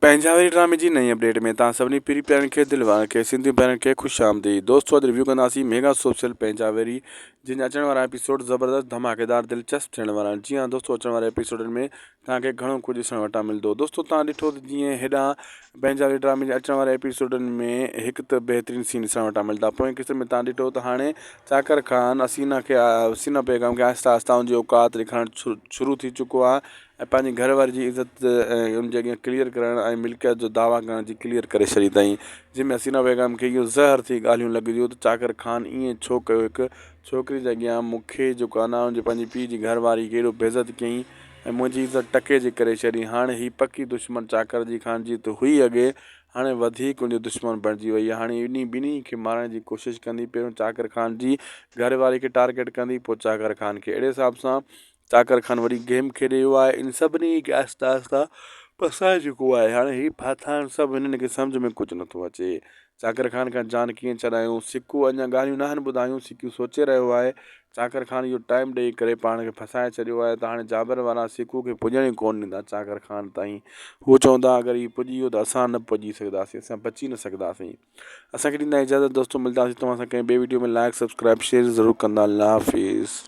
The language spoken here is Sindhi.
پنهنجا واري ڊرامي جي نئين اپڊيٽ ۾ توهان سڀني پري پيارن کي دل وارن کي سنڌي ڀائرن کي خوش آمديد دوستو اڄ ريويو ڪنداسين ميگا سوشل پنهنجا ويري جنهن جا اچڻ وارا ايپيسوڊ زبردست ڌماڪيدار دلچسپ ٿيڻ وارا آهن جي ها دوستو اچڻ واري ايپيسوڊن ۾ توهان کي گهڻو ڪجهه ڏسڻ وٽان ملندو دوستو توهان ڏٺو ته جيئن هيڏانهن پنهنجا ويري ڊرامي جي اچڻ واري ايپيسوڊن ۾ هڪ ته بهترين سين ڏسڻ وٽان ملندا پوئين قسط ۾ توهان ڏٺو ته هاڻي چاڪر خان حسينا کي حسينا بيگم کي آهستي آهستي ان جي اوقات ڏيکارڻ شروع ٿي چڪو آهي ۽ پنهنجي گهر واري جي عزت ۽ ان جي اڳيان ڪليئر ڪرڻ ۽ ملڪيت جو دعويٰ ڪرڻ جي ڪليئر ڪري ڇڏي اٿائين جنهن ۾ حسينه بيگم کي اهو زهر ٿي ڳالهيون لڳنديون ته چاڪر خان ائين ڇو ڪيو هڪ ڇوڪري جي اڳيان مون کي جيڪو آهي نه ان جي پنهنجي پيء جي گهر واري کي ايڏو بيعزت ڪيائين ۽ منهنجي عزت ٽڪي جي ڪري ڇڏي هاڻي هي پڪي دشمن چاڪر جي خان جي ته هئي اڳي هاڻي وڌيڪ ان جو دشمن بڻجي وئي آهي هاڻي انهي ٻنهي کي مارڻ جي ڪوشش ڪندي پهريون چاڪر خان جي گهر واري کي ٽارگيٽ ڪندي پوء چاڪر خان کي اهڙي حساب سان چاڪر خان وڏي گيم کيڏي ويو آهي ان سڀني کي آهستي آهستي پسائي چڪو آهي هاڻي هي ڦاٿا آهن سڀ هنن کي سمجهه ۾ ڪجهه نٿو اچي چاڪر خان کان جان ڪيئن ڇڏايون سڪو اڃا ڳالهيون ناهن ٻڌايون سڪو سوچي رهيو آهي چاڪر خان اهو ٽائيم ڏيئي ڪري پاڻ کي ڦسائي ڇڏيو آهي ته هاڻي جابر وارا سڪو کي پڄڻ ئي ڪونه ڏيندا چاڪر خان تائين هو چوندا اگر هي پڄي ويو ته اسان نه پڄي سگهنداسين اسان بچي نه سگهنداسين اسان کي ڏيندا اجازت دوستو ملداسين توهان سان ڪنهن ٻي ويڊيو ۾ لائڪ سبسڪرائب شيئر ضرور ڪندا الله حافظ.